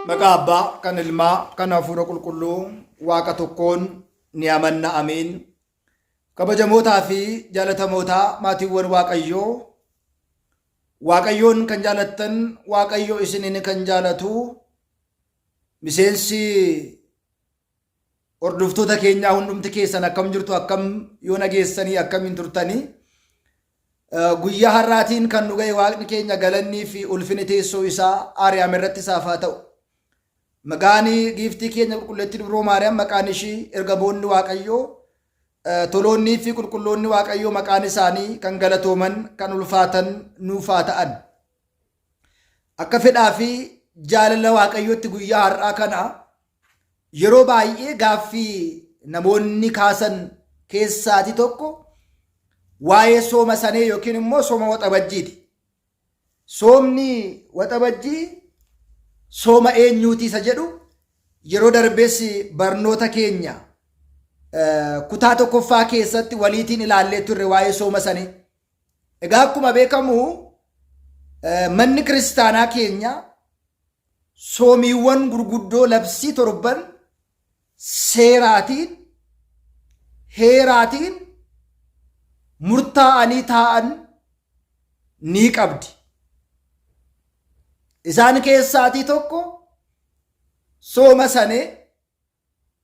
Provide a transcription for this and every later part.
Maqaa Abbaa, kan Ilmaa, kan Hafuura Qulqulluu, Waaqa tokkoon ni amanna. Ameen. Kabajamootaa fi jaalatamootaa maatiiwwan Waaqayyoo, Waaqayyoon kan jaalattan, Waaqayyo isiniin kan jaalatu, miseensi hordoftoota keenyaa hundumti keessan akkam jirtu, akkam yoo nageessanii, akkamiin turtanii? Guyyaa har'aatiin kan nu ga'e Waaqni keenya galannii fi ulfini teessoo isaa Aariyaam irratti isaaf haa ta'u. Maqaan giiftii keenya qulqulleettii Dubroo Maariyaam, maqaan ishii, ergamoonni Waaqayyoo, toloonnii fi qulqulloonni Waaqayyoo maqaan isaanii kan galatooman, kan ulfaatan nuuf haa ta'an. Akka fedhaa fi jaalala Waaqayyootti guyyaa har'aa kana yeroo baay'ee gaaffii namoonni kaasan keessaati tokko waa'ee sooma sanee yookiin immoo sooma waxabajjiiti. Soomni waxabajjii sooma eenyuuti isa jedhu yeroo darbees barnoota keenya kutaa tokkoffaa keessatti waliitiin ilaallee turre waa'ee sooma sanii. Egaa akkuma beekamu manni kiristaanaa keenya soomiiwwan gurguddoo labsii torban seeraatiin, heeraatiin murtaa'anii taa'an ni qabdi. Isaan keessaatii tokko sooma sanee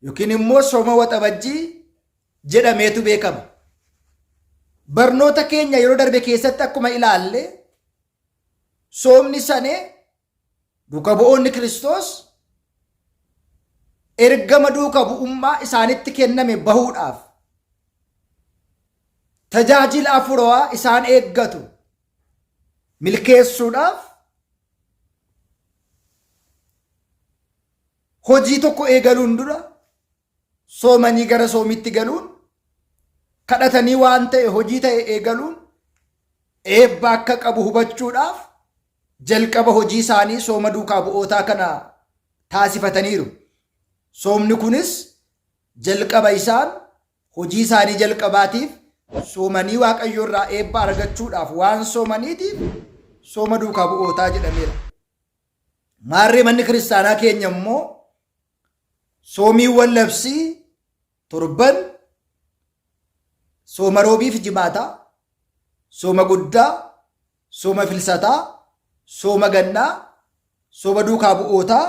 yookiin immoo sooma waxabajjii jedhameetu beekama. Barnoota keenya yeroo darbe keessatti akkuma ilaalle, soomni sanee duuka bu'oonni Kiristoos ergama duuka bu'ummaa isaanitti kenname bahuudhaaf tajaajila afurawaa isaan eeggatu milkeessuudhaaf hojii tokko eegaluun dura soomanii gara soomitti galuun, kadhatanii waan ta'e hojii ta'e eegaluun eebba akka qabu hubachuudhaaf jalqaba hojii isaanii sooma duukaa bu'ootaa kana taasifataniiru. Soomni kunis jalqaba isaan hojii isaanii jalqabaatiif soomanii Waaqayyo irraa eebba argachuudhaaf waan soomaniitiif sooma duukaa bu'ootaa jedhameera. Maarree manni kiristaanaa keenya immoo soomiiwwan labsii torban, sooma roobii fi jimaataa, sooma guddaa, sooma filsataa, sooma gannaa, sooma duukaa bu'ootaa,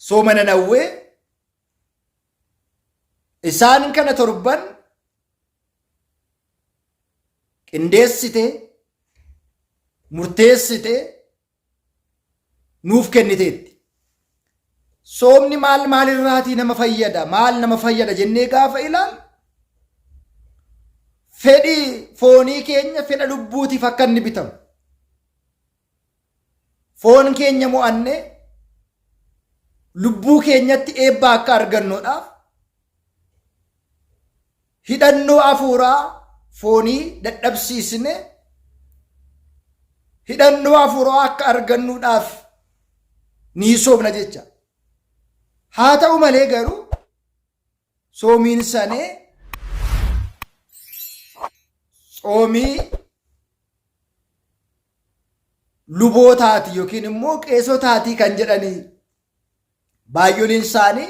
sooma nanawwee, isaan kana torban qindeessite, murteessite, nuuf kenniteetti. Soomni maal maalirraatii nama fayyada, maal nama fayyada jennee gaafa ilaalu, fedhii foonii keenya fedha lubbuutiif akka inni bitamu. Foon keenya mo'annee lubbuu keenyatti eebba akka argannuudhaaf, hidhannoo hafuuraa foonii dadhabsiisne hidhannoo hafuuraa akka argannuudhaaf ni soomna jecha. Haa ta'u malee garuu soomiin sanee tsoomii lubootaati yookiin immoo qeesotaatii kan jedhanii baay'ooliin isaanii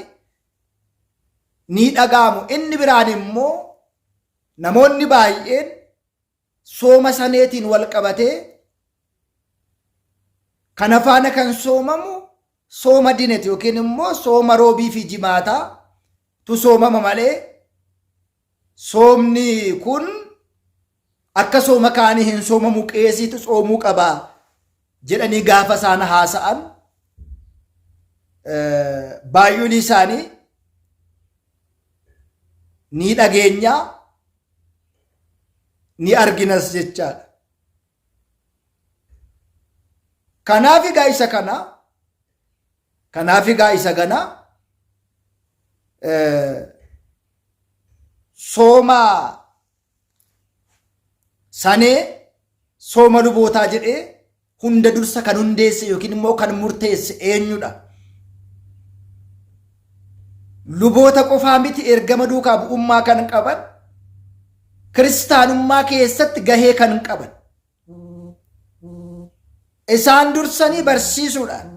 ni dhaga'amu. Inni biraan immoo namoonni baay'een sooma saneetiin wal qabatee kana faana kan soomamu sooma dinet yookiin immoo sooma roobii fi jimaataa tu soomama malee soomni kun akka sooma kaanii hin soomamu, qeesiitu soomuu qaba jedhanii gaafa isaan haasa'an baay'oolii isaanii ni dhageenya, ni arginas jechaadha. Kanaaf egaa isa kana, kanaaf egaa isa kana sooma sanee sooma lubootaa jedhee hunda dursa kan hundeesse yookiin immoo kan murteesse eenyudha? Luboota qofaa miti ergama duukaa bu'ummaa kan qaban, kiristaanummaa keessatti gahee kan qaban. Isaan dursanii barsiisuudhaan,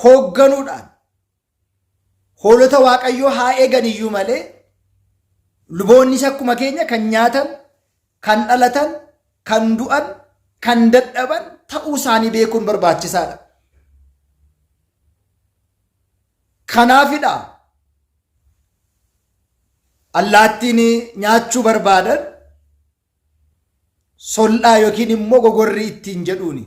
hoogganuudhaan hoolota Waaqayyoo haa eegan iyyuu malee luboonnis akkuma keenya kan nyaatan, kan dhalatan, kan du'an, kan dadhaban ta'uu isaanii beekuun barbaachisaadha. Kanaafidha allaattiin nyaachuu barbaadan sol'aa yookiin immoo gogorrii ittiin jedhuuni.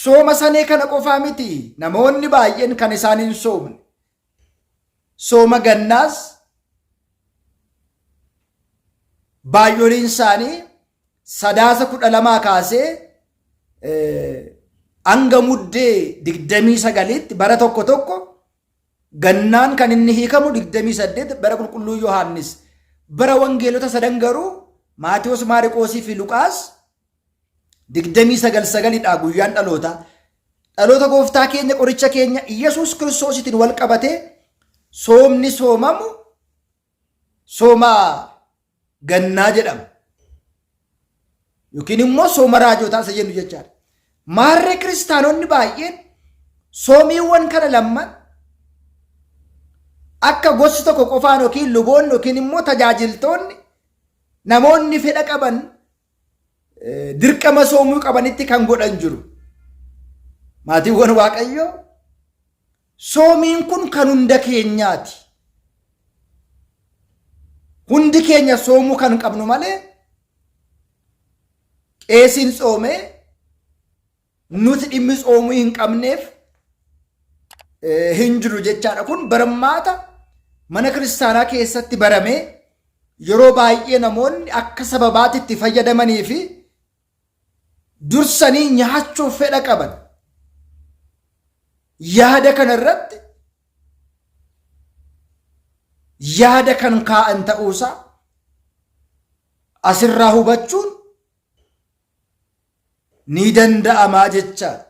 Sooma sanee kana qofaa miti namoonni baay'een kan isaan hin soomne. Sooma gannaas baay'oliin isaanii Sadaasa 12 kaasee hanga Muddee 29tti bara tokko tokko gannaan kan inni hiikamu 28 bara qulqulluu Yohaannis. Bara wangeelota sadan garuu Maatewos, Maariqoosii fi Luqaas 29 sagalidha guyyaan dhalootaa. Dhaloota gooftaa keenya qoricha keenya Iyyasuus Kiristoositiin wal qabatee soomni soomamu sooma gannaa jedhama. Yookiin immoo sooma raajotaa isa jennu jechaadha. Maarree kiristaanonni baay'een soomiiwwan kana lamman akka gosti tokko qofaan yookiin luboonni yookiin immoo tajaajiltoonni namoonni fedha qaban dirqama soomuu qabanitti kan godhan jiru. Maatiiwwan Waaqayyoo soomiin kun kan hunda keenyaati. Hundi keenya soomuu kan qabnu malee qeesiin tsoomee nuti dhimmi tsoomuu hin qabneef hin jiru jechaadha. Kun barmaata mana kiristaanaa keessatti baramee yeroo baay'ee namoonni akka sababaatti itti fayyadamanii fi dursanii nyaachuuf fedha qaban. Yaada kana irratti yaada kan kaa'an ta'uusaa asirraa hubachuun ni danda'amaa jechaadha.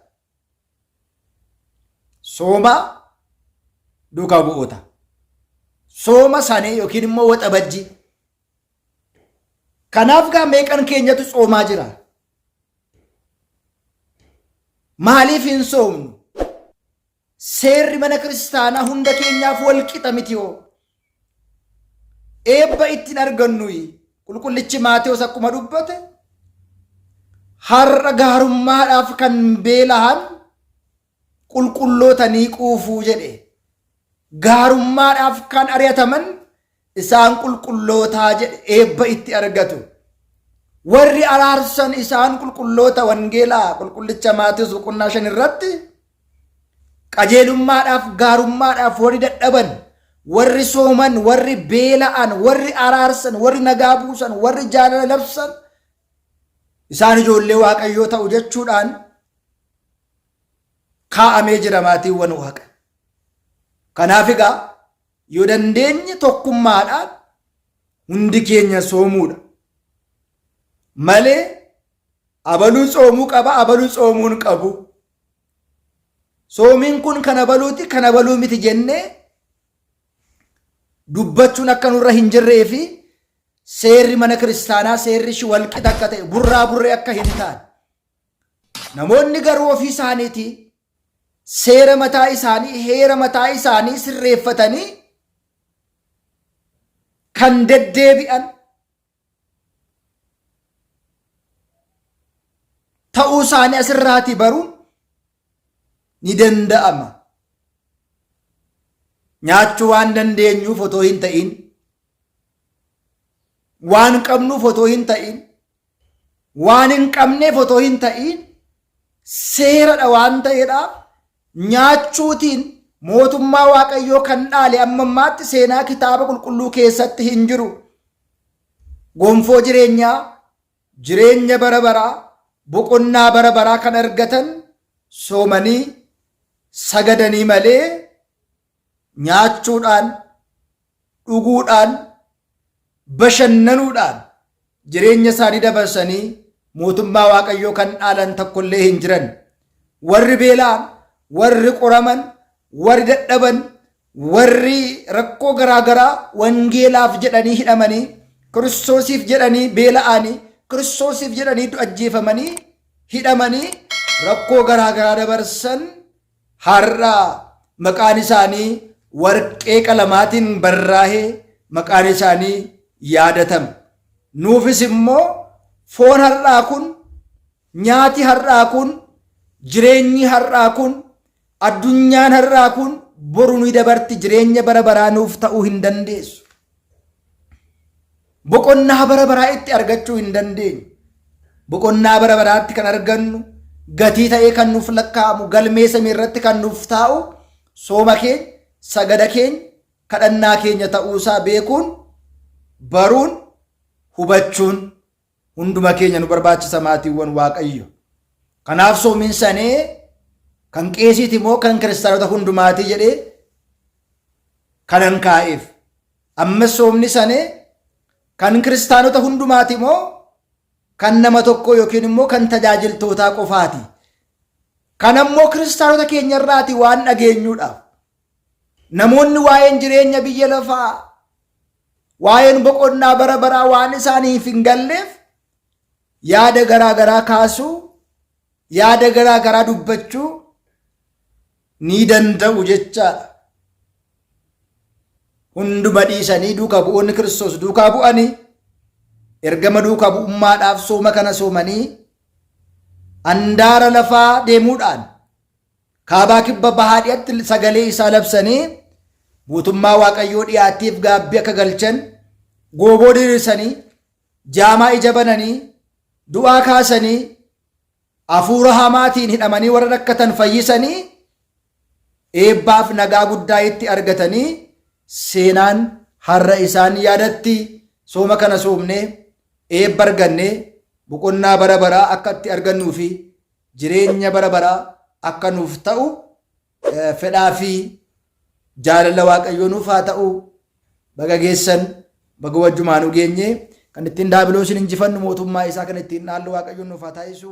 Sooma duukaa bu'oota. Sooma sanee yookiin immoo waxabajjii. Kanaaf gaa meeqan keenyatu tsoomaa jira? Maaliif hin soomnu? Seerri mana kiristaanaa hunda keenyaaf wal qixa miti hoo? Eebba ittiin argannuyi qulqullichi Maatewos akkuma dubbate har'a gaarummaadhaaf kan beelahan qulqulloota ni quufuu jedhe. Gaarummaadhaaf kan ari'ataman isaan qulqullootaa jedhe eebba itti argatu. Warri araarsan isaan qulqulloota wangeelaa qulqullicha Maatewos boqonnaa 5 irratti qajeelummaadhaaf gaarummaadhaaf warri dadhaban warri sooman warri beela'an warri araarsan warri nagaa buusan warri jaalala labsan isaan ijoollee waaqayyoo ta'u jechuudhaan kaa'amee jira maatiiwwan waaqa. Kanaaf egaa yoo dandeenye tokkummaadhaan hundi keenya soomuudha. Malee abaluu tsoomuu qaba abaluu tsoomuu hin qabu. Soomiin kun kan abaluuti kan abaluu miti jennee dubbachuun akka nurra hin jirree fi seerri mana kiristaanaa seerri ishii walqixa akka ta'e burraa burree akka hin taane Namoonni garuu ofii isaaniitii seera mataa isaanii, heera mataa isaanii sirreeffatanii kan deddeebi'an ta'uu isaanii asirraatii baruun ni danda'ama. Nyaachuu waan dandeenyuuf otoo hin ta'in, waan qabnuuf otoo hin ta'in, waan hin qabneef otoo hin ta'iin seeradha waan ta'eedhaaf nyaachuutiin mootummaa waaqayyoo kan dhaale amma ammaatti seenaa kitaaba qulqulluu keessatti hin jiru. Gonfoo jireenyaa, jireenya bara baraa, boqonnaa bara baraa kan argatan soomanii sagadanii malee nyaachuudhaan, dhuguudhaan, bashannanuudhaan jireenya isaanii dabarsanii mootummaa Waaqayyoo kan dhaalan tokkollee hin jiran. Warri beela'an, warri qoraman, warri dadhaban, warri rakkoo garaa garaa wangeelaaf jedhanii hidhamanii, Kiristoosiif jedhanii beela'anii, Kiristoosiif jedhanii ajjeefamanii, hidhamanii rakkoo garaa garaa dabarsan Har'a maqaan isaanii warqee qalamaatiin barraa'ee maqaan isaanii yaadatama. Nuufis immoo foon har'aa kun, nyaati har'aa kun, jireenyi har'aa kun, addunyaan har'aa kun boru ni dabarti jireenya bara baraa nuuf ta'uu hin dandeessu. Boqonnaa bara baraa itti argachuu hin dandeenyu. Boqonnaa bara baraatti kan argannu gatii ta'ee kan nuuf lakkaa'amu galmee samii irratti kan nuuf taa'u sooma keenya, sagada keenya, kadhannaa keenya ta'uusaa beekuun, baruun, hubachuun hunduma keenya nu barbaachisa maatiiwwan Waaqayyo. Kanaaf soomiin sanee kan qeesiiti moo kan kiristaanota hundumaati jedhee kanan kaa'eef. Ammas soomni sanee kan kiristaanota hundumaati moo kan nama tokkoo yookiin immoo kan tajaajiltootaa qofaati. Kan ammoo kiristaanota keenyarraati waan dhageenyuudhaaf. Namoonni waa'een jireenya biyya lafaa waa'een boqonnaa bara baraa waan isaaniif hin galleef yaada garaa garaa kaasuu, yaada garaa garaa dubbachuu ni danda'u jechaadha. Hunduma dhiisanii duukaa bu'oonni Kiristoos duukaa bu'anii ergama duukaa bu'ummaadhaaf sooma kana soomanii andaara lafaa deemuudhaan kaabaa kibba bahaa dhi'atti sagalee isaa labsanii mootummaa Waaqayyoo dhi'aattiif gaabbii akka galchan gooboo diriirsanii jaamaa ija bananii du'aa kaasanii hafuura hamaatiin hidhamanii warra rakkatan fayyisanii eebbaaf nagaa guddaa itti argatanii seenaan har'a isaan yaadatti. Sooma kana soomnee eebba argannee boqonnaa bara baraa akka itti argannuu fi jireenya bara baraa akka nuuf ta'u fedhaa fi jaalala Waaqayyoo nuuf haa ta'u. Baga geessan, baga wajjumaanuu geenye. Kan ittiin daabiloosiin injifannu, mootummaa isaa kan ittiin dhaallu Waaqayyoon nuuf haa taasisu.